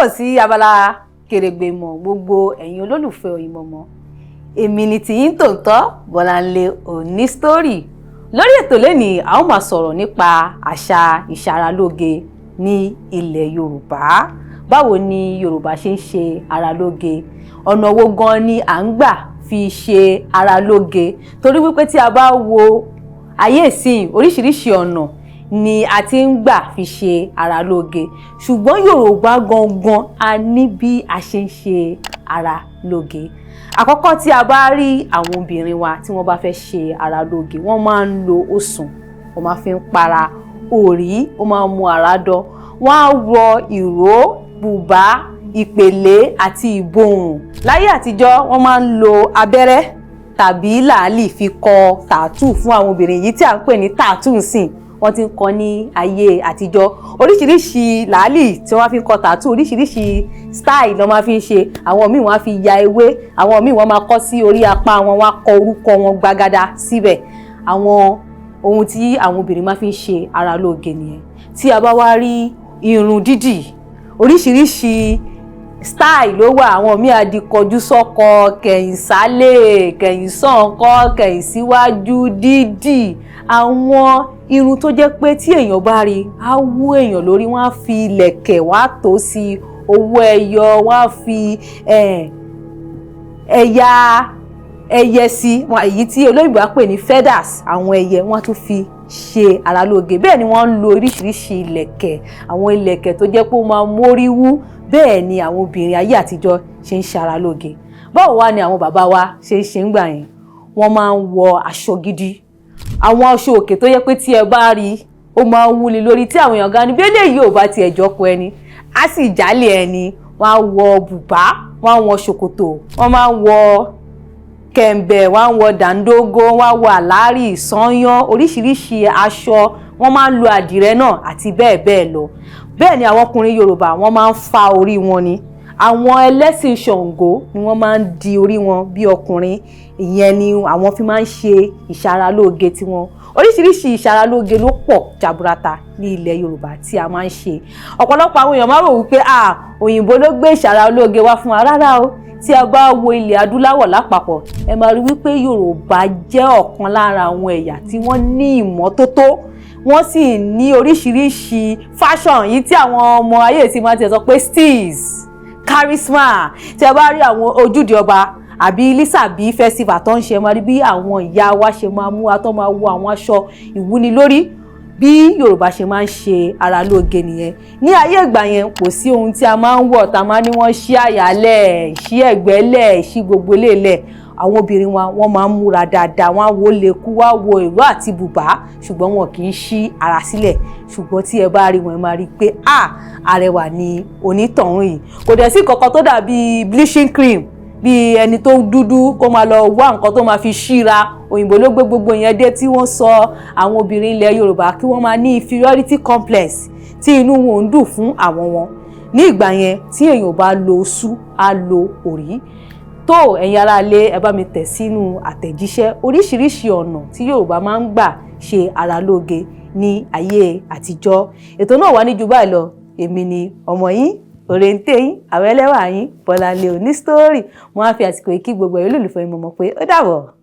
Káàbọ̀ sí abala Kèrègbè Ìmọ̀. Gbogbo ẹ̀yin olólùfẹ́ Oyinmomo, èmi ni tìyín tòótọ́, Bọ́láńlé Onísítórì. Lórí ètò lẹ́nìí, a ó máa sọ̀rọ̀ nípa àṣà ìṣaralóge ní ilẹ̀ Yorùbá. Báwo ni Yorùbá ṣe ń ṣe ara lóge? Ọ̀nà wo gan ni à ń gbà fi ṣe ara lóge? Torí wípé tí a bá wo ayé ìsìn, oríṣiríṣi ọ̀nà ni a ti ń gbà fi ṣe ara lóge, ṣùgbọ́n Yorùbá gangan, a ní bí a ṣe ń ṣe ara lóge. Àkọ́kọ́, tí a bá rí àwọn obìnrin wa tí wọ́n bá fẹ́ ṣe ara lóge, wọ́n máa ń lo osùn, wọ́n máa fi ń para òrí, ó máa ń mú ara dán. Wọ́n á wọ ìró, bùbá, ìpèlé àti ìborùn. Láyé àtijọ́, wọ́n máa ń lo abẹ́rẹ́ tàbí làálì fi kọ tattoo fún àwọn obìnrin yìí tí à ń pè ní tattoo nsìn. Wọ́n ti ń kọ ní ayé àtijọ́. Oríṣiríṣi làálì tí wọ́n fi ń kọ tattoo, oríṣiríṣi style ló máa fi ń ṣe. Àwọn míì, wọ́n á fi ya ewé. Àwọn míì, wọ́n máa kọ sí orí apá wọn, wọ́n á kọ orúkọ wọn gbagada síbẹ̀. Àwọn ohun tí àwọn obìnrin máa fi ń ṣe ara lóge nìyẹn. Tí a bá wá rí irun dídì, oríṣiríṣi style ló wà. Àwọn míì á di kọjú sọ́kọ, kẹ̀yìn sálẹ̀, kẹ̀yìn sọ̀nkọ́, kẹ̀yìn síwájú dídì. Àwọn irun tó jẹ́ pé tí èèyàn bá rí, á wú èèyàn lórí. Wọ́n á fi ìlẹ̀kẹ̀, wọ́n á tó sí owó ẹyọ, wọ́n á fi ẹ̀yà ẹyẹ sí, èyí tí olóyìnbó á pè ní feathers, àwọn ẹyẹ, wọ́n á tún fi ṣe ara lóge. Bẹ́ẹ̀ ni wọ́n ń lo oríṣiríṣi ìlẹ̀kẹ̀, àwọn ìlẹ̀kẹ̀ tó jẹ́ pé ó máa mórí wú. Bẹ́ẹ̀ ni àwọn obìnrin ayé àtijọ́ ṣe ń ṣe ara lóge. Báwo wá ni àwọn bàbá wa ṣe ń ṣe ń gbà yẹn? Wọ́n máa ń wọ aṣọ gidi, àwọn aṣọ òkè tó yẹ pé tí ẹ bá rí, ó máa ń wúni lórí, tí àwọn èèyàn gan ni bí eléyìí ò bá tiẹ̀ jọ́kọ ẹni, á sì jálè ẹni. Wọ́n á wọ bùbá, wọ́n á wọ ṣòkòtò, wọ́n máa ń wọ kẹ̀m̀bẹ̀, wọ́n á wọ dàńdógó, wọ́n á wọ àlárì, sányán, oríṣiríṣi aṣọ. Wọ́n máa ń lo àdìrẹ náà àti bẹ́ẹ̀ bẹ́ẹ̀ lọ. Bẹ́ẹ̀ ni àwọn ọkùnrin Yorùbá, wọ́n máa ń fa orí wọn ni. Àwọn ẹlẹ́sìn Ṣàngó ni wọ́n máa ń di orí wọn bí ọkùnrin. Ìyẹn ni àwọn fi máa ń ṣe ìṣaralóge tiwọn. Oríṣiríṣi ìṣaralóge ló pọ̀ jaburata ní ilẹ̀ Yorùbá tí a máa ń ṣe. Ọ̀pọ̀lọpọ̀ àwọn èèyàn máa rò wípé, ah, òyìnbó ló gbé ìṣaralóge wá fún wa. Rárá o. Tí a bá wo ilẹ̀ adúláwọ̀ lápapọ̀, ẹ máa rí wípé Yorùbá jẹ́ ọ̀kan lára àwọn ẹ̀yà tí wọ́n ní ìmọ́tótó, wọ́n sì ní oríṣiríṣi fashion yìí tí àwọn ọmọ ayé ti máa ti sọ pé steez, charisma. Tí a bá rí àwọn ojúde ọba àbí Lísàbí festival tó ń ṣe, máa rí bí àwọn ìyá wa ṣe máa mú wa tó máa wọ àwọn aṣọ ìwúnilórí. Bí Yorùbá ṣe máa ń ṣe ara lóge nìyẹn. Ní ayé ìgbà yẹn, kò sí ohun tí a máa ń wọ̀ tá a máa ní wọ́n ṣí àyálẹ̀, ṣí ẹ̀gbẹ́lẹ̀, ṣí gbogbo lélẹ̀. Àwọn obìnrin wa, wọ́n máa ń múra dáadáa, wọ́n á wo lẹ́kú, wọ́n á wo ìró àti bùbá, ṣùgbọ́n wọn kì í ṣí ara sílẹ̀. Ṣùgbọ́n tí ẹ bá rí wọn, ẹ máa rí i pé, ah, arẹwà ni onítọ̀hún yìí. Kò dẹ̀ sí kankan tó dàbí bleaching cream, bí ẹni tó dúdú kó máa lọ wá nǹkan tó máa fi ṣíra. Òyìnbó ló gbé gbogbo yẹn dé, tí wọ́n sọ àwọn obìnrin ilẹ̀ Yorùbá kí wọ́n máa ní inferiority complex, tí inú wọn ń dùn fún àwọn wọn. Ní ìgbà yẹn, tí èèyàn bá lo oṣù, á lo òrí. Tó ẹ̀yin aráalé, ẹ bá mi tẹ̀ sínú àtẹ̀jíṣẹ́ oríṣiríṣi ọ̀nà tí Yorùbá máa ń gbà ṣe ara lóge ní ayé àtijọ́. Ètò náà wà ní ju báyìí lọ. Èmi ni ọmọ yín, òrèǹtẹ̀ yín, àwẹ́lẹ́wà yín, Bọ́láńlé Onísítórì. Mo á fi àsìkò yìí kí gbogbo ẹ̀yin olólùfẹ́ mi mọ̀ pé ó dàbọ̀.